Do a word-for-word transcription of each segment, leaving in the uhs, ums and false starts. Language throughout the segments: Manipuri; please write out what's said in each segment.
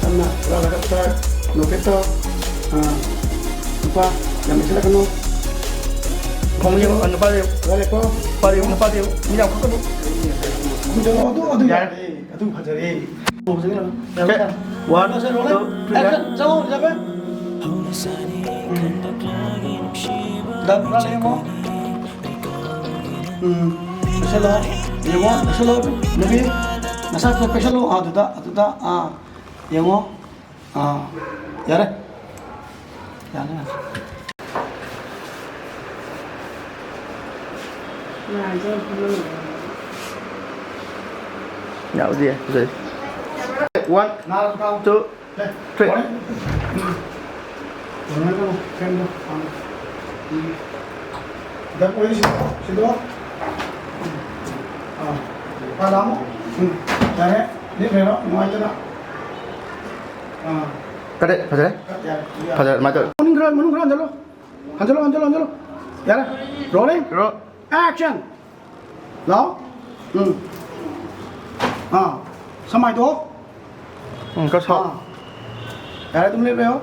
ꯇꯞꯅ ꯍꯨꯔꯥꯜꯂꯒ ꯇꯥꯏ꯫ ꯅꯣꯛꯐꯦꯠ ꯇꯧ꯫ ꯑꯥ꯫ ꯅꯨꯄꯥ ꯌꯥꯝ ꯏꯟꯁꯤꯜꯂꯛꯀꯅꯨ꯫ ꯅꯨꯄꯥꯗꯤ ꯌꯦꯡꯉꯨ, ꯅꯨꯄꯥꯗꯤ ꯌꯦꯡꯉꯨ꯫ ꯍꯨꯔꯥꯜꯂꯦꯀꯣ꯫ ꯅꯨꯄꯥꯗꯤ ꯌꯦꯡꯉꯨ, ꯅꯨꯄꯥꯗꯤ ꯌꯦꯡꯉꯨ꯫ ꯃꯤ ꯌꯥꯝ ꯈꯛꯀꯅꯨ꯫ ꯈꯨꯝꯖꯤꯜꯂꯣ, ꯑꯗꯨ, ꯑꯗꯨ ꯌꯥꯔꯦ꯫ ꯌꯥꯔꯦ꯫ ꯑꯗꯨ ꯐꯖꯔꯦ꯫ ꯐꯖꯔꯦ꯫ Okay. One, two, three, action. ꯆꯪꯉꯣ, ꯆꯠꯄ꯫ ꯎꯝ꯫ ꯗꯞ ꯄꯨꯔꯥ ꯂꯦꯡꯉꯣ꯫ ꯎꯝ꯫ ꯄꯦꯁꯜꯂꯣ꯫ ꯌꯦꯡꯉꯣ, ꯄꯦꯁꯜꯂꯣ꯫ ꯅꯨꯄꯤ, ꯅꯁꯥ ꯈꯔ ꯄꯦꯁꯜꯂꯣ꯫ ꯑꯥ, ꯑꯗꯨꯗ, ꯑꯗꯨꯗ, ꯑꯥ꯫ ꯌꯦꯡꯉꯣ꯫ ꯑꯥ꯫ ꯌꯥꯔꯦ꯫ ꯌꯥꯔꯦ, ꯌꯥꯔꯦ꯫ ꯌꯥꯕꯨꯗꯤ ꯌꯥꯏ, ꯐꯖꯩ꯫ One, two, three. ꯎꯝ꯫ ꯎꯝ꯫ ꯗꯛ ꯑꯣꯏꯅ ꯁꯤꯗꯣꯛꯑꯣ, ꯁꯤꯗꯣꯛꯑꯣ꯫ ꯎꯝ꯫ ꯑꯥ, ꯄꯥꯜꯂꯛꯑꯃꯣ꯫ ꯎꯝ, ꯌꯥꯔꯦ꯫ ꯂꯦꯞꯈ꯭ꯔꯦꯔꯣ? ꯅꯨꯡꯉꯥꯏꯇꯅ꯫ ꯑꯥ꯫ ꯀꯔꯦ, ꯐꯖꯔꯦ꯫ ꯌꯥꯔꯦ, ꯌꯥꯔꯦ꯫ ꯐꯖꯔꯦ, ꯑꯗꯨꯃꯥꯏꯅ ꯇꯧꯔꯦ꯫ ꯃꯅꯨꯡ ꯈꯔ, ꯃꯅꯨꯡ ꯈꯔ ꯍꯟꯖꯜꯂꯣ꯫ ꯍꯟꯖꯜꯂꯣ, ꯍꯟꯖꯜꯂꯣ, ꯍꯟꯖꯜꯂꯣ꯫ ꯌꯥꯔꯦ꯫ Rolling꯫ Roll꯫ Action꯫ ꯂꯥꯎ꯫ ꯎꯝ꯫ ꯑꯥ꯫ ꯁꯃꯥꯏꯗꯣ꯫ ꯎꯝ, ꯈꯔ ꯁꯥꯎ꯫ ꯑꯥ꯫ ꯌꯥꯔꯦ, ꯑꯗꯨꯝ ꯂꯦꯞꯄꯣ꯫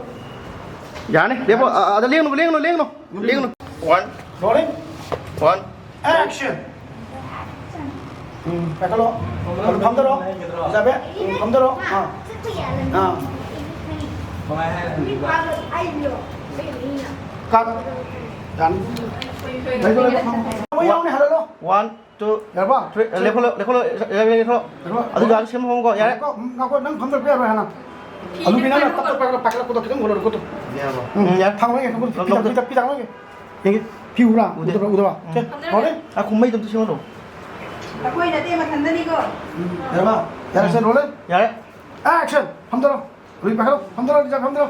ꯌꯥꯅꯤ, ꯂꯦꯞꯄꯣ꯫ ꯑ, ꯑꯗ ꯂꯦꯡꯅꯨ, ꯂꯦꯡꯅꯨ, ꯂꯦꯡꯅꯨ꯫ ꯂꯦꯡꯅꯨ꯫ One꯫ Rolling꯫ One꯫ Action꯫ ꯎꯝ, ꯄꯥꯏꯈꯠꯂꯣ꯫ ꯐꯝꯊꯔꯣ꯫ ꯏꯂꯤꯖꯥꯕꯦꯠ, ꯎꯝ, ꯐꯝꯊꯔꯣ꯫ ꯑꯥ꯫ ꯑꯥ꯫ Cut꯫ Done꯫ ꯂꯩꯈꯣ, ꯂꯩꯈꯣ, ꯐꯝꯃꯣ꯫ ꯃꯣꯏ ꯌꯥꯎꯅꯤ, ꯍꯜꯍꯜꯂꯣ꯫ One, two, ꯌꯥꯔꯕ? Three꯫ ꯂꯦꯞꯈꯠꯂꯣ, ꯂꯦꯞꯈꯠꯂꯣ, ꯂꯦꯞꯈꯠꯂꯣ꯫ ꯑꯗꯨ ꯌꯥꯔ ꯁꯦꯝ ꯍꯧꯔꯣꯀꯣ, ꯌꯥꯔꯦ꯫ ꯉꯥꯏꯈꯣ, ꯉꯥꯏꯈꯣ, ꯅꯪ ꯐꯝꯗꯕ ꯌꯥꯔꯣꯏ ꯍꯥꯟꯅ꯫ ꯑꯗꯨꯒꯤ ꯅꯪꯅ ꯇꯞ ꯇꯞ ꯄꯥꯏꯈꯠꯂꯣ, ꯄꯥꯏꯈꯠꯂꯛꯄꯗꯣ ꯈꯤꯇꯪ ꯍꯣꯜꯂꯣ, ꯈꯨꯠꯇꯣ꯫ ꯎꯝ, ꯌꯥꯔꯕ? ꯎꯝ, ꯌꯥꯔꯦ꯫ ꯊꯥꯡ ꯂꯧꯒꯦ, ꯈꯨꯠꯇꯣ ꯂꯧ, ꯂꯧ꯫ ꯄꯤ ꯊꯥꯡ ꯂꯧꯒꯦ꯫ ꯌꯦꯡꯒꯦ, ꯄꯤ ꯎꯕ꯭ꯔꯥ? ꯎꯗꯦ꯫ ꯎꯗꯕ꯭ꯔꯥ? ꯎꯗꯕ꯭ꯔꯥ? ꯎꯝ꯫ ꯁꯦ, ꯍꯣꯜꯂꯦ? ꯉꯥꯏꯈꯣ, ꯃꯩꯗꯣ ꯑꯝꯇ ꯁꯦꯝꯍꯜꯂꯣ꯫ ꯑꯩꯈꯣꯏ ꯅꯠꯇꯦ, ꯃꯊꯟꯗꯅꯤꯀꯣ꯫ ꯎꯝ, ꯌꯥꯔꯕ? ꯌꯥꯔꯦ, ꯁꯦ, ꯍꯣꯜꯂꯦ? ꯌꯥꯔꯦ꯫ Action! ꯐꯝꯗꯔꯣ꯫ ꯔꯨꯏ ꯄꯥꯏꯈꯠꯂꯣ꯫ ꯐꯝꯗꯔꯣ, ꯂꯤꯖꯥ, ꯐꯝꯗꯔꯣ꯫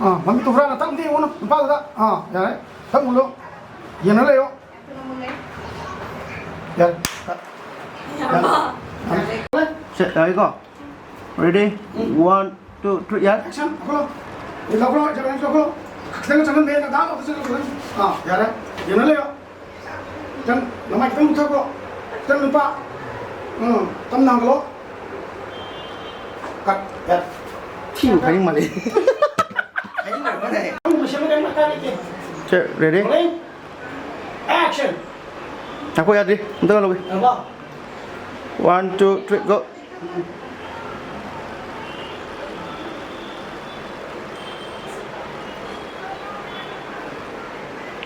ꯑꯥ, ꯃꯃꯤꯠꯇꯣ ꯍꯨꯔꯥꯟꯅ ꯇꯛ ꯑꯝꯇ ꯌꯦꯡꯉꯨꯅꯨ, ꯅꯨꯄꯥꯗꯨꯗ꯫ ꯑꯥ, ꯌꯥꯔꯦ꯫ ꯇꯛ ꯃꯨꯜꯂꯣ꯫ ꯌꯦꯡꯉ ꯂꯩꯌꯣ꯫ ꯌꯥꯔꯦ꯫ ꯌꯥꯔꯦ꯫ ꯁꯦ, ꯌꯥꯔꯦꯀꯣ? Ready? ꯎꯝ꯫ One, two, three, ꯌꯥꯔꯦ꯫ Action, ꯂꯧꯈꯠꯂꯣ꯫ ꯑꯦ, ꯂꯧꯈꯠꯂꯣ, ꯂꯧꯈꯠꯂꯣ꯫ ꯈꯤꯇꯪ ꯆꯪꯍꯟꯕ ꯍꯦꯟꯅ ꯗꯥꯛ ꯂꯥꯎꯗ ꯆꯪꯍꯜꯂꯣ, ꯈꯤꯇꯪ꯫ ꯑꯥ, ꯌꯥꯔꯦ꯫ ꯌꯦꯡꯉ ꯂꯩꯌꯣ꯫ ꯈꯤꯇꯪ ꯅꯃꯥꯏ ꯈꯤꯇꯪ ꯎꯠꯊꯣꯛꯈꯣ꯫ ꯈꯤꯇꯪ ꯅꯨꯄꯥ꯫ ꯎꯝ, ꯇꯞꯅ ꯍꯪꯒꯠꯂꯣ꯫ Cut, ꯌꯥꯔꯦ꯫ ꯊꯤꯕ ꯐꯥꯏꯅꯤꯡ ꯃꯥꯜꯂꯦ꯫ ꯐꯥꯏꯅꯤꯡ ꯃꯥꯜꯂꯦ꯫ ꯅꯪ ꯂꯣꯏꯁꯤꯟꯕ ꯀꯩꯝ ꯗꯔꯀꯥꯔ ꯂꯩꯇꯦ꯫ ꯁꯦ, ready? Rolling. Action. ꯉꯥꯏꯈꯣ, ꯌꯥꯗ꯭ꯔꯤ꯫ ꯑꯝꯇ ꯂꯧꯒꯦ꯫ ꯌꯥꯔꯕ? One, two, three, go.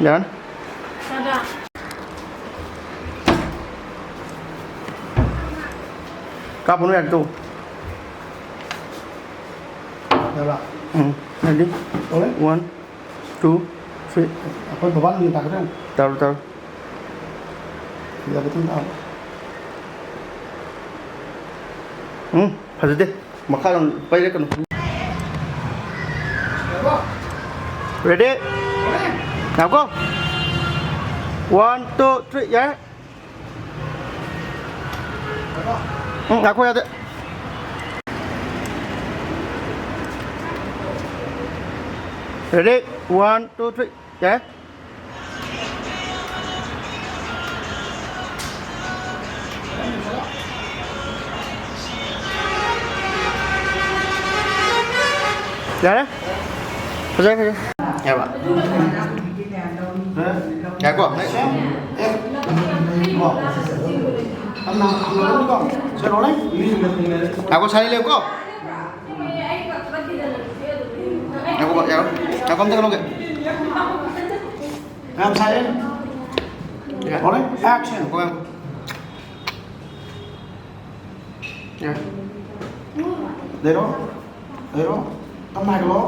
ꯌꯥꯔꯅꯤ꯫ ꯌꯥꯔꯕ? ꯀꯥꯞꯄꯅꯨ, ꯌꯥꯔꯦ, ꯇꯣꯛꯑꯣ꯫ ꯌꯥꯔꯕ? ꯎꯝ, ready? Rolling. One, two, three. ꯑꯩꯈꯣꯏ ꯕꯕꯥꯅ ꯅꯨꯃꯤꯠ ꯇꯥꯒꯗ꯭ꯔꯥ? ꯇꯥꯔꯣ, ꯇꯥꯔꯣ꯫ ꯁꯤꯗ ꯈꯤꯇꯪ ꯇꯥꯕ꯫ ꯎꯝ, ꯐꯖꯗꯦ꯫ ꯃꯈꯥ ꯄꯩꯔꯛꯀꯅꯨ꯫ Ready? ꯉꯥꯏꯈꯣ꯫ One, two, three, ꯌꯥꯔꯦ꯫ ꯎꯝ, ꯉꯥꯏꯈꯣ, ꯌꯥꯗꯦ꯫ Ready? One, two, three. ꯌꯥꯔꯦ? ꯌꯥꯔꯦ? ꯐꯖꯔꯦ, ꯐꯖꯔꯦ꯫ ꯌꯥꯔꯕ? ꯌꯥꯔꯦꯀꯣ? Next. ꯉꯥꯏꯈꯣ, silent ꯂꯩꯌꯨꯀꯣ꯫ ꯉꯥꯏꯈꯣ, ꯉꯥꯏꯈꯣ, ꯉꯥꯏꯈꯣ, ꯑꯝꯇ ꯂꯧꯒꯦ꯫ ꯃꯌꯥꯝ silent. Rolling, action. ꯉꯥꯏꯈꯣ, ꯉꯥꯏꯈꯣ꯫ ꯌꯥꯔꯦ꯫ ꯂꯩꯔꯣ, ꯂꯩꯔꯣ꯫ ꯇꯞꯅ ꯍꯥꯏꯒꯠꯂꯣ꯫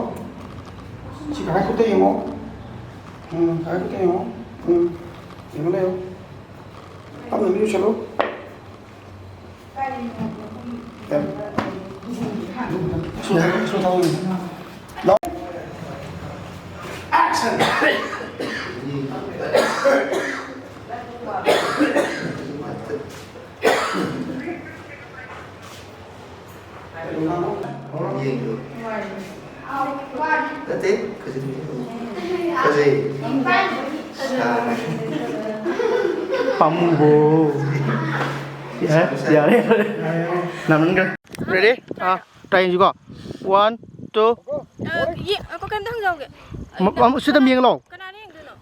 ꯁꯤ ꯀꯀꯥꯒꯤ ꯈꯨꯠꯇ ꯌꯦꯡꯉꯣ꯫ ꯎꯝ, ꯀꯀꯥꯒꯤ ꯈꯨꯠꯇ ꯌꯦꯡꯉꯣ꯫ ꯎꯝ, ꯌꯦꯡꯉ ꯂꯩꯌꯣ꯫ ꯇꯞꯅ ꯃꯤꯠ ꯎꯏꯁꯜꯂꯨ꯫ ꯅꯠꯇꯦ, ꯐꯖꯩ꯫ ꯐꯖꯩ꯫ ꯄꯥꯝꯃꯨꯕꯣ꯫ ꯌꯥꯔꯦ, ꯌꯥꯔꯦ, ꯌꯥꯔꯦ꯫ ꯅꯥꯃꯟꯈ꯭ꯔꯦ꯫ Ready? ꯑꯥ, try ꯌꯦꯡꯁꯤꯀꯣ꯫ One, two꯫ ꯑ, ꯌꯦ-, ꯑ, ꯀꯩꯝꯇ ꯍꯪꯖꯍꯧꯒꯦ꯫ ꯃ-, ꯃ-, ꯁꯤꯗ ꯌꯦꯡ ꯂꯥꯎ꯫ ꯀꯅꯥꯅ ꯌꯦꯡꯗꯣꯏꯅꯣ?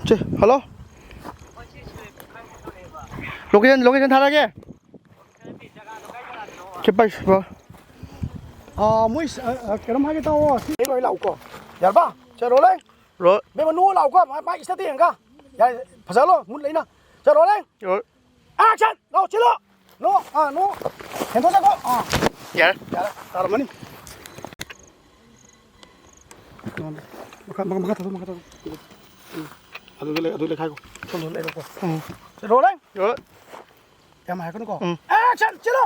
ꯁꯦ, hello꯫ Location, location ꯊꯥꯔꯛꯑꯒꯦ꯫ ꯁꯦ, ꯄꯥꯏ, ꯁꯦ, ꯄꯥꯏ꯫ ꯑꯥ, ꯃꯣꯏ, ꯑ, ꯑ, ꯀꯩꯅꯣꯝ ꯍꯥꯏꯒꯦ ꯇꯧꯑꯣ꯫ ꯁꯤ ꯂꯣꯏ ꯂꯥꯛꯎꯀꯣ꯫ ꯌꯥꯔꯕ? ꯁꯦ, rolling꯫ Roll꯫ ꯕꯦꯝꯃ, ꯅꯣꯛꯑ ꯂꯥꯛꯎꯀꯣ꯫ ꯃꯥ, ꯃꯥ ꯏꯁꯇꯦꯠꯇ ꯌꯦꯡꯉꯒ꯫ ꯌꯥꯔꯦ, ꯐꯖꯍꯜꯂꯣ, ꯃꯨꯠ ꯂꯩꯅ꯫ ꯁꯦ, rolling꯫ Roll꯫ Action! ꯂꯥꯎ, ꯆꯦꯜꯂꯣ! ꯅꯣ, ꯑꯥ, ꯅꯣ꯫ ꯍꯦꯟꯗꯣꯛ ꯆꯠꯈꯣ꯫ ꯑꯥ꯫ ꯌꯥꯔꯦ꯫ ꯌꯥꯔꯦ, ꯇꯥꯔꯝꯃꯅꯤ꯫ ꯃꯈꯥ, ꯃꯈꯥ, ꯃꯈꯥ ꯊꯥꯗꯣꯛ, ꯃꯈꯥ ꯊꯥꯗꯣꯛ꯫ ꯎꯝ꯫ ꯑꯗꯨꯗ ꯂꯩ, ꯑꯗꯨ ꯂꯩꯈꯥꯏꯈꯣ꯫ ꯁꯣꯝꯗ ꯂꯩꯔꯣꯀꯣ꯫ ꯎꯝ꯫ Rolling! Roll꯫ ꯌꯥꯝ ꯍꯥꯏꯔꯛꯀꯅꯨꯀꯣ꯫ ꯎꯝ꯫ Action! ꯆꯦꯜꯂꯣ!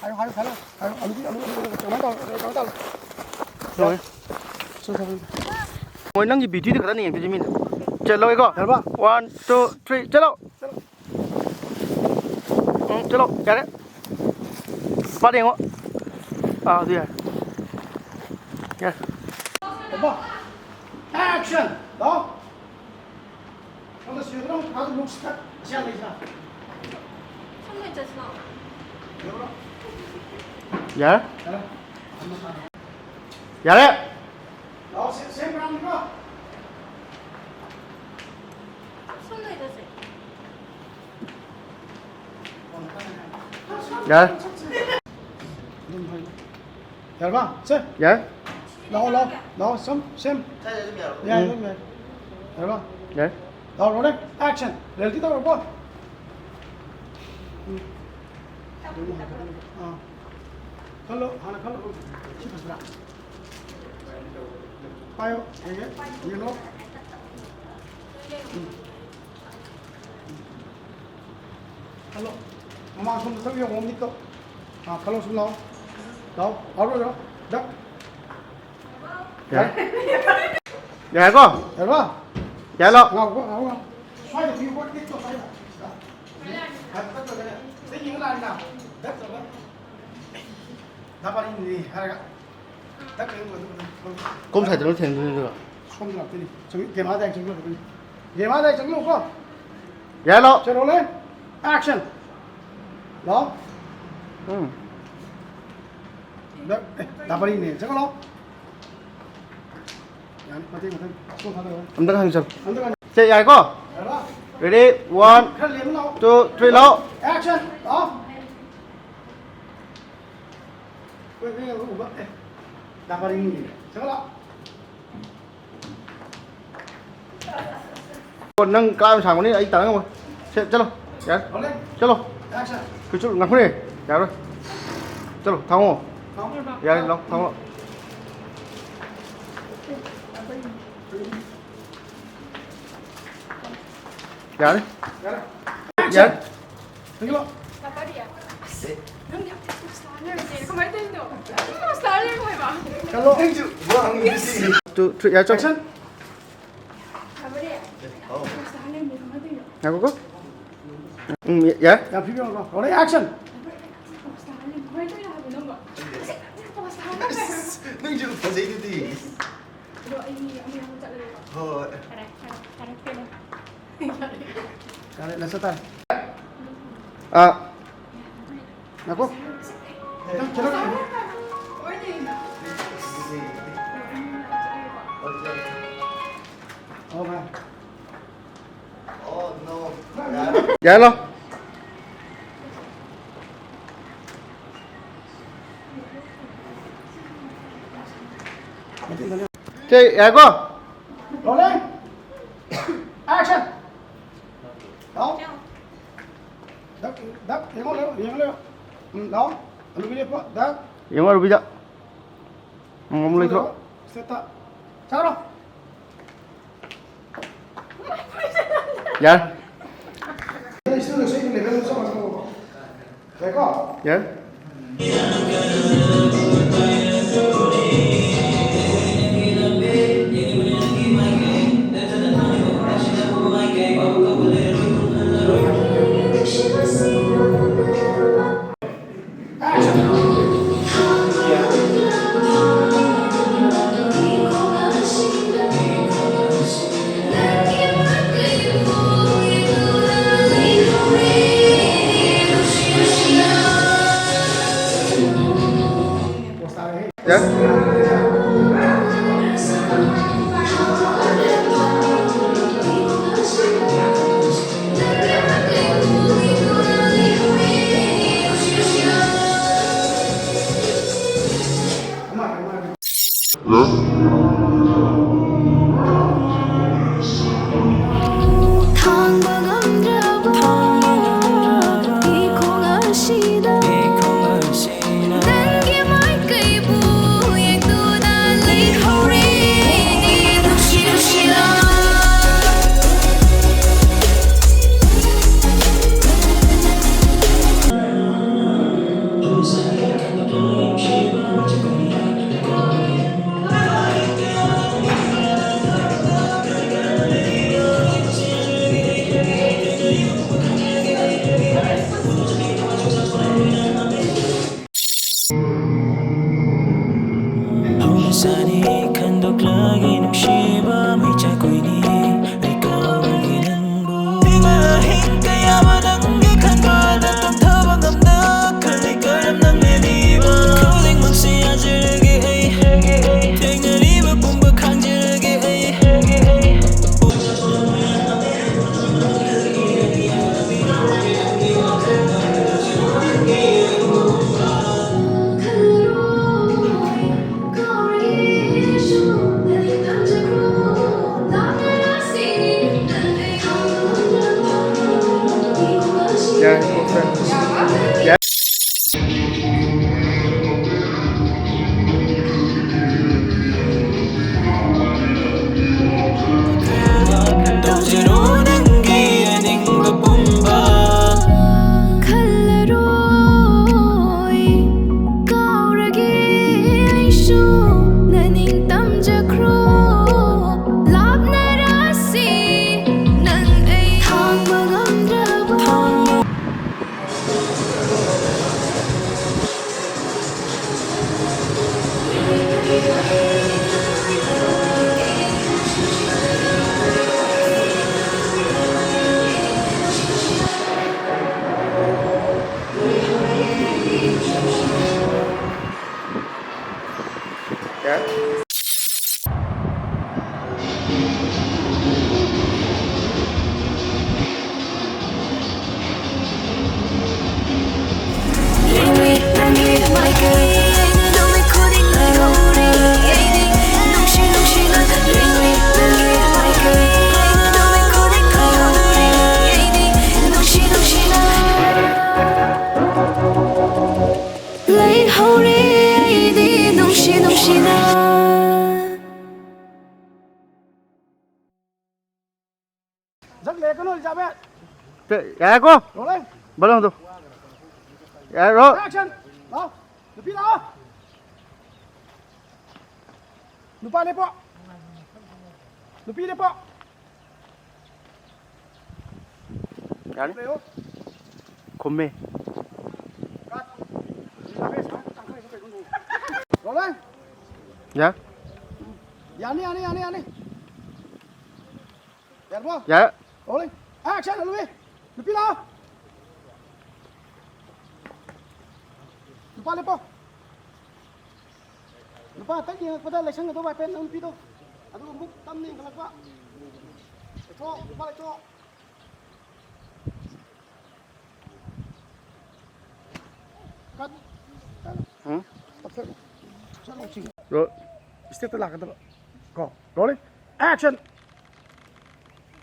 ꯍꯥꯏꯌꯣ, ꯍꯥꯏꯌꯣ, ꯍꯥꯏꯌꯣ꯫ ꯍꯥꯏꯌꯣ꯫ ꯑꯂꯨꯗꯤ, ꯑꯂꯨ, ꯑꯂꯨ, ꯑꯂꯨ, ꯀꯃꯥꯏꯅ ꯇꯧꯔ-, ꯀꯃꯥꯏꯅ ꯇꯧꯔ-? ꯂꯣꯏꯔꯦ꯫ ꯁꯣ, ꯁꯣ, ꯁꯣ꯫ ꯃꯣꯏ ꯅꯪꯒꯤ video ꯗ ꯈꯛꯇꯅ ꯌꯦꯡꯗꯣꯏꯁꯦ ꯃꯤꯅ꯫ ꯆꯠꯂꯣꯏꯀꯣ? ꯌꯥꯔꯕ? One, two, three, ꯆꯠꯂꯣ! ꯎꯝ, ꯆꯠꯂꯣ, ꯌꯥꯔꯦ꯫ ꯄꯥꯠ ꯌꯦꯡꯉꯣ꯫ ꯑꯥ, ꯑꯗꯨ ꯌꯥꯔꯦ꯫ ꯌꯥꯔꯦ꯫ ꯌꯥꯔꯕ? Action! ꯂꯥꯎ꯫ ꯁꯣꯝꯗ ꯁꯤꯗ ꯑꯃꯨꯛ ꯐꯥꯗ ꯂꯨꯛꯁꯤꯗ ꯑꯁꯤ ꯌꯥꯝ ꯂꯩꯁꯤꯅ꯫ ꯁꯣꯝꯗ ꯆꯠꯁꯤ ꯂꯥꯎ꯫ ꯌꯥꯔꯕ? ꯌꯥꯔꯦ꯫ ꯌꯥꯔꯦ꯫ ꯌꯥꯔꯦ꯫ ꯂꯥꯎ, ꯁꯦꯝ, ꯁꯦꯝ ꯀꯅꯥꯅꯣ? ꯁꯣꯝꯗ ꯆꯠꯁꯦ꯫ ꯌꯥꯔꯦ꯫ ꯑꯗꯨꯝ ꯍꯥꯏ꯫ ꯌꯥꯔꯕ? ꯁꯦ꯫ ꯌꯥꯔꯦ꯫ ꯂꯥꯛꯑꯣ, ꯂꯥꯛꯑꯣ, ꯂꯥꯛꯑꯣ, ꯁꯨꯝ, ꯁꯦꯝ꯫ ꯌꯥꯏ, ꯎꯝ꯫ ꯑꯗꯨꯝ ꯌꯥꯏ꯫ ꯌꯥꯔꯕ? ꯌꯥꯔꯦ꯫ ꯂꯥꯛꯑꯣ, ꯔꯣꯂꯤꯡ, ꯑꯦꯛꯁꯟ꯫ ꯔꯦꯜꯗꯤ ꯇꯧꯔꯕꯣ? ꯎꯝ꯫ ꯑꯥ꯫ ꯈꯜꯂꯣ, ꯍꯥꯟꯅ ꯈꯜꯂꯣ꯫ ꯁꯤ ꯐꯖꯕ꯭ꯔꯥ? ꯄꯥꯏꯌꯣ, ꯌꯦꯡꯒꯦ, ꯌꯦꯡꯉꯣ꯫ ꯎꯝ꯫ ꯈꯜꯂꯣ꯫ ꯃꯃꯥꯡ ꯁꯣꯝꯗ ꯆꯪ ꯌꯦꯡꯉꯣ, ꯃꯤꯠꯇꯣ꯫ ꯑꯥ, ꯈꯜꯂꯣ, ꯁꯨꯝ ꯂꯥꯛꯑꯣ꯫ ꯂꯥꯛꯑꯣ, ꯂꯥꯛꯑꯣ, ꯂꯥꯛꯑꯣ꯫ ꯗꯛ꯫ ꯌꯥꯔꯦ꯫ ꯌꯥꯔꯦꯀꯣ? ꯌꯥꯔꯕ? ꯌꯥꯔꯦ, ꯂꯥꯛꯑꯣ꯫ ꯉꯥꯎ, ꯉꯥꯎ, ꯉꯥꯎ꯫ ꯁ꯭ꯋꯥꯏꯗ ꯄꯤꯌꯨꯀꯣ, ꯃꯤꯠꯇꯣ ꯁ꯭ꯋꯥꯏꯗ꯫ ꯁꯤꯗ꯫ ꯍꯥꯏꯐꯦꯠ ꯆꯠꯇ꯭ꯔꯒꯅꯦ꯫ ꯁꯤꯗ ꯌꯦꯡꯉ ꯂꯥꯛꯑꯅꯤꯅ꯫ ꯗꯛ ꯇꯧꯔꯒ꯫ ꯅꯥꯄꯥꯅꯤꯅꯤ ꯍꯥꯏꯔꯒ꯫ ꯗꯛ ꯀꯩꯅꯣ ꯑꯗꯨꯝ, ꯑꯗꯨꯝ, ꯑꯗꯨꯝ꯫ ꯀꯣꯝ ꯁꯥꯏꯗꯅꯣ ꯊꯦꯡꯗꯣꯏꯅꯣ, ꯑꯗꯨꯒ? ꯁꯣꯝꯗ ꯂꯥꯛꯇꯣꯏꯅꯤ꯫ ꯆꯪ-, ꯀꯦꯃꯦꯔꯥꯗ ꯍꯦꯛ ꯆꯪꯁꯤꯜꯂꯛꯀꯗꯣꯏꯅꯤ꯫ ꯀꯦꯃꯦꯔꯥꯗ ꯍꯦꯛ ꯆꯪꯁꯤꯜꯂꯛꯎꯀꯣ꯫ ꯌꯥꯏ, ꯂꯥꯛꯑꯣ꯫ ꯁꯦ, ꯔꯣꯂꯤꯡ꯫ ꯑꯦꯛꯁꯟ꯫ ꯂꯥꯛꯑꯣ꯫ ꯎꯝ꯫ ꯗꯛ, ꯑꯦ, ꯅꯥꯄꯥꯅꯤꯅꯤ꯫ ꯆꯪꯉꯣ, ꯂꯥꯛꯑꯣ꯫ ꯌꯥꯅꯤ, ꯃꯇꯦꯛ, ꯃꯇꯦꯛ꯫ ꯁꯣꯝ ꯊꯥꯗꯔꯣ꯫ ꯑꯝꯇ ꯍꯪꯁꯜꯂꯨ꯫ ꯑꯝꯇ ꯍꯪꯁꯜꯂꯨ꯫ ꯁꯦ, ꯌꯥꯏꯀꯣ? ꯌꯥꯔꯕ? Ready, one, ꯈꯔ ꯂꯦꯝꯃ ꯂꯥꯛꯑꯣ꯫ Two, three, ꯂꯥꯛꯑꯣ꯫ ꯑꯦꯛꯁꯟ! ꯂꯥꯛꯑꯣ꯫ ꯍꯣꯏ, ꯍꯣꯏ, ꯍꯣꯏ, ꯍꯣꯏ꯫ ꯑꯦ, ꯅꯥꯄꯥꯅꯤꯅꯤ꯫ ꯆꯪꯉꯣ, ꯂꯥꯛꯑꯣ꯫ ꯑꯣ, ꯅꯪ ꯀꯥ ꯌꯥꯝ ꯁꯥꯡꯕꯅꯤ, ꯑꯩ ꯇꯥꯟꯅ ꯉꯝꯃꯣꯏ꯫ ꯁꯦ, ꯆꯠꯂꯣ꯫ ꯌꯥꯔꯦ꯫ ꯔꯣꯂꯤꯡ꯫ ꯆꯠꯂꯣ꯫ ꯑꯦꯛꯁꯟ꯫ ꯀꯩꯁꯨ ꯉꯥꯏꯈꯣꯅꯦ꯫ ꯌꯥꯔꯣꯏ꯫ ꯆꯠꯂꯣ, ꯊꯥꯡꯉꯣ꯫ ꯊꯥꯡꯉꯣ꯫ ꯌꯥꯔꯦ, ꯂꯥꯎ, ꯊꯥꯡꯉꯣ꯫ ꯌꯥꯔꯦ꯫ ꯌꯥꯔꯦ꯫ ꯌꯥꯔꯦ꯫ ꯊꯦꯡꯀ꯭ꯌꯨ꯫ ꯅꯪꯗꯤ ꯌꯥꯝ ꯊꯤꯅ ꯁ꯭ꯇꯥꯔ ꯂꯩꯔꯝꯃꯦ꯫ ꯀꯃꯥꯏꯅ ꯇꯧꯔꯤꯅꯣ? ꯌꯥꯝ ꯊꯤꯅ ꯁ꯭ꯇꯥꯔ ꯂꯩꯔꯝꯃꯦ ꯍꯥꯏꯕ꯫ ꯆꯠꯂꯣ꯫ Two, three, ꯌꯥꯔꯦ, ꯆꯠꯂꯣ꯫ ꯑꯦꯛꯁꯟ꯫ ꯉꯥꯏꯈꯣꯀꯣ꯫ ꯎꯝ, ꯌꯥꯔꯦ꯫ ꯌꯥꯝ ꯐꯤꯕꯝ ꯌꯥꯎꯔꯣ꯫ Rolling action. ꯍꯣꯏ꯫ ꯌꯥꯔꯦ, ꯂꯦꯞꯆ ꯇꯥꯔꯦ꯫ ꯑꯥ꯫ ꯉꯥꯏꯈꯣ꯫ ꯈꯤꯇꯪ, ꯈꯤꯇꯪ꯫ ꯑꯣ, ꯃꯥ꯫ ꯌꯥꯍꯜꯂꯣ꯫ ꯁꯦ, ꯌꯥꯏꯀꯣ? ꯔꯣꯂꯤꯡ꯫ ꯑꯦꯛꯁꯟ꯫ ꯂꯥꯎ꯫ ꯗꯛ, ꯗꯛ, ꯌꯦꯡꯉꯣ, ꯂꯩꯌꯣ, ꯌꯦꯡꯉꯣ, ꯂꯩꯌꯣ꯫ ꯎꯝ, ꯂꯥꯎ꯫ ꯑꯂꯨꯕꯤ ꯂꯦꯞꯄꯣ꯫ ꯗꯛ꯫ ꯌꯦꯡꯉꯣ, ꯑꯂꯨꯕꯤꯗ꯫ ꯎꯝ, ꯑꯃꯨꯛ ꯂꯩꯊꯣꯛ꯫ ꯁ꯭ꯇꯦꯠꯇ꯫ ꯆꯥꯔꯣ꯫ ꯌꯥꯔꯦ꯫ ꯌꯥꯔꯦꯀꯣ? ꯌꯥꯔꯦ꯫ ꯌꯥꯏ, ꯀꯣꯛꯁꯦ꯫ ꯌꯥꯏ꯫ ꯇꯧꯖꯔꯣ ꯅꯪꯒꯤ ꯑꯅꯤꯡꯕ ꯄꯨꯝꯕ꯫ ꯈꯜꯂꯔꯣꯏ, ꯀꯥꯎꯔꯒꯦ ꯑꯩꯁꯨ ꯅꯅꯤꯡ ꯇꯝꯖꯈ꯭ꯔꯣ꯫ ꯂꯥꯞꯅꯔꯁꯤ ꯅꯪ ꯑꯩ ꯊꯥꯡꯕ ꯉꯝꯗ꯭ꯔꯕ꯫ ꯂꯩꯍꯧꯔꯦ ꯑꯩꯗꯤ ꯅꯨꯡꯁꯤ ꯅꯨꯡꯁꯤꯅ꯫ ꯖꯛ ꯂꯩꯔꯛꯀꯅꯨ, ꯑꯦꯂꯤꯖꯥꯕꯦꯠ꯫ ꯌꯥꯔꯦꯀꯣ? ꯔꯣꯂꯤꯡ꯫ ꯕꯣꯂꯨꯝꯗꯣ꯫ ꯌꯥꯔꯦ, ꯔꯣ꯫ ꯑꯦꯛꯁꯟ꯫ ꯂꯥꯎ꯫ ꯅꯨꯄꯤ ꯂꯥꯎ꯫ ꯅꯨꯄꯥ ꯂꯦꯞꯄꯣ꯫ ꯅꯨꯄꯤ ꯂꯦꯞꯄꯣ꯫ ꯌꯥꯔꯦ꯫ ꯂꯩꯌꯣ꯫ ꯈꯨꯝꯃꯦ꯫ ꯀꯠ꯫ ꯑꯦꯂꯤꯖꯥꯕꯦꯠ, ꯁꯥꯎꯟ ꯇꯥꯡꯈꯠꯂꯛꯏꯗꯣ ꯀꯩꯅꯣ? ꯔꯣꯂꯤꯡ꯫ ꯌꯥ꯫ ꯌꯥꯅꯤ, ꯌꯥꯅꯤ, ꯌꯥꯅꯤ, ꯌꯥꯅꯤ꯫ ꯌꯥꯔꯕꯣ? ꯌꯥꯔꯦ꯫ ꯔꯣꯂꯤꯡ꯫ ꯑꯦꯛꯁꯟ, ꯍꯜꯂꯨꯏ꯫ ꯅꯨꯄꯤ ꯂꯥꯛꯑꯣ꯫ ꯅꯨꯄꯥ ꯂꯦꯞꯄꯣ꯫ ꯅꯨꯄꯥ ꯍꯦꯛꯇ ꯌꯦꯡꯉꯛꯄꯗ ꯂꯩꯁꯟꯒꯗꯧꯕ ꯍꯥꯏꯐꯦꯠ ꯅꯪ ꯅꯨꯄꯤꯗꯣ꯫ ꯑꯗꯨꯒ ꯑꯃꯨꯛ ꯇꯞꯅ ꯌꯦꯡꯈꯠꯂꯛꯄ꯫ ꯂꯩꯊꯣꯛꯑꯣ, ꯅꯨꯄꯥ ꯂꯩꯊꯣꯛꯑꯣ꯫ ꯀꯠ꯫ ꯎꯝ? ꯆꯠꯂꯣ, ꯆꯠꯂꯣ, ꯆꯠꯂꯣ, ꯆꯤꯡ꯫ ꯔꯣ-, ꯏꯁꯇꯦꯠꯇ ꯂꯥꯛꯀꯗꯕ꯫ ꯀꯣ, ꯔꯣꯂꯤꯡ꯫ ꯑꯦꯛꯁꯟ!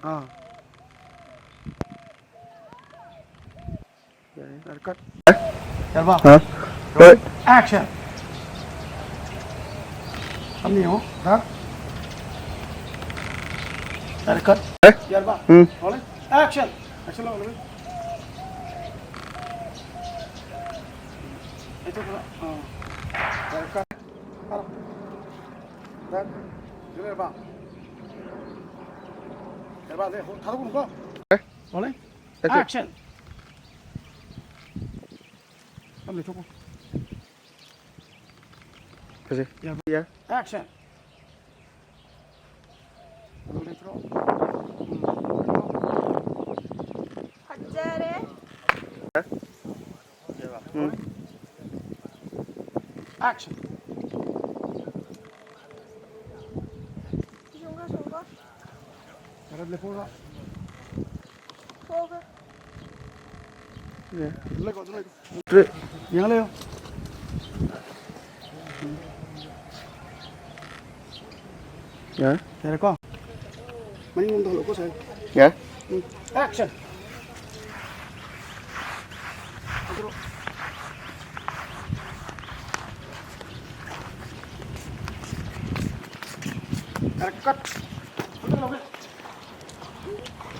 ꯑꯥ꯫ ꯌꯥꯔꯦ, ꯀꯠ꯫ ꯌꯥꯔꯕ? ꯍꯥ? ꯍꯣꯏ꯫ ꯑꯦꯛꯁꯟ꯫ ꯑꯅꯤ ꯌꯦꯡꯉꯣ, ꯗꯥꯛ꯫ ꯌꯥꯔꯦ, ꯀꯠ꯫ ꯑꯦ? ꯌꯥꯔꯕ? ꯎꯝ꯫ ꯔꯣꯂꯤꯡ꯫ ꯑꯦꯛꯁꯟ꯫ ꯑꯦꯛꯁꯟ ꯂꯧ, ꯔꯣꯂꯤꯡ꯫ ꯂꯩꯊꯣꯛꯈ꯭ꯔꯣ꯫ ꯑꯥ꯫ ꯌꯥꯔꯦ, ꯀꯠ꯫ ꯐꯥꯔꯣ꯫ ꯗꯥꯛ꯫ ꯌꯥꯔꯕ? ꯌꯥꯔꯕ, ꯂꯦ, ꯍꯣ, ꯊꯥꯗꯣꯛꯀꯅꯨꯀꯣ꯫ ꯑꯦ? ꯔꯣꯂꯤꯡ꯫ ꯑꯦꯛꯁꯟ꯫ ꯑꯦꯛꯁꯟ꯫ ꯇꯞꯅ ꯊꯣꯛꯈꯣ꯫ ꯐꯖꯩ꯫ ꯌꯥꯔꯕ? ꯌꯥꯔꯦ꯫ ꯑꯦꯛꯁꯟ꯫ ꯐꯖꯔꯦ꯫ ꯎꯝ꯫ ꯑꯦꯛꯁꯟ꯫ ꯁꯣꯝꯒ, ꯁꯣꯝꯒ꯫ ꯌꯥꯔꯦ, ꯂꯦꯞꯄꯣ꯫ ꯊꯣꯛꯑꯒ꯫ ꯌꯥꯔꯦ꯫ ꯑꯗꯨꯝ ꯂꯩꯀꯣ, ꯑꯗꯨꯝ ꯂꯩꯀꯣ꯫ ꯇ꯭ꯔꯦ-, ꯌꯦꯡꯉ ꯂꯩꯌꯣ꯫ ꯌꯥꯔꯦ꯫ ꯌꯥꯔꯦꯀꯣ? ꯃꯅꯤꯡꯂꯣꯝꯗ ꯍꯜꯂꯛꯑꯣꯀꯣ, ꯁꯥꯏ꯫ ꯌꯥꯔꯦ꯫ ꯎꯝ꯫ ꯑꯦꯛꯁꯟ꯫ ꯑꯗꯨꯔꯣ꯫ ꯌꯥꯔꯦ, ꯀꯠ꯫ ꯑꯝꯇ ꯂꯧꯒꯦ꯫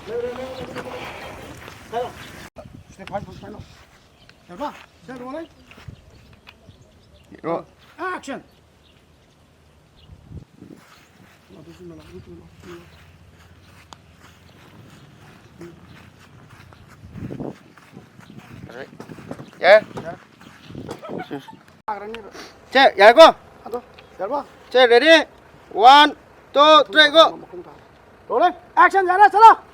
ꯂꯩꯌꯨ, ꯂꯩꯌꯨ, ꯂꯩꯌꯨ, ꯂꯩꯌꯨ, ꯂꯩꯌꯨ꯫ ꯁ꯭ꯋꯥꯏꯗ ꯂꯥꯛꯑꯣ꯫ ꯁꯤꯗ ꯐꯥꯏꯚ ꯐꯨꯠ ꯁ꯭ꯋꯥꯏꯗ ꯂꯥꯛꯑꯣ꯫ ꯌꯥꯔꯕ? ꯁꯤꯗ ꯂꯥꯛꯑꯣꯅꯦ꯫ ꯔꯣ꯫ ꯑꯦꯛꯁꯟ꯫ ꯌꯥꯔꯦ꯫ ꯁꯦ, ꯌꯥꯔꯦꯀꯣ? ꯑꯗꯣ, ꯌꯥꯔꯕꯣ? ꯁꯦ, ready? One, two, three, go! Rolling! Action! ꯌꯥꯔꯦ, ꯆꯠꯂꯣ!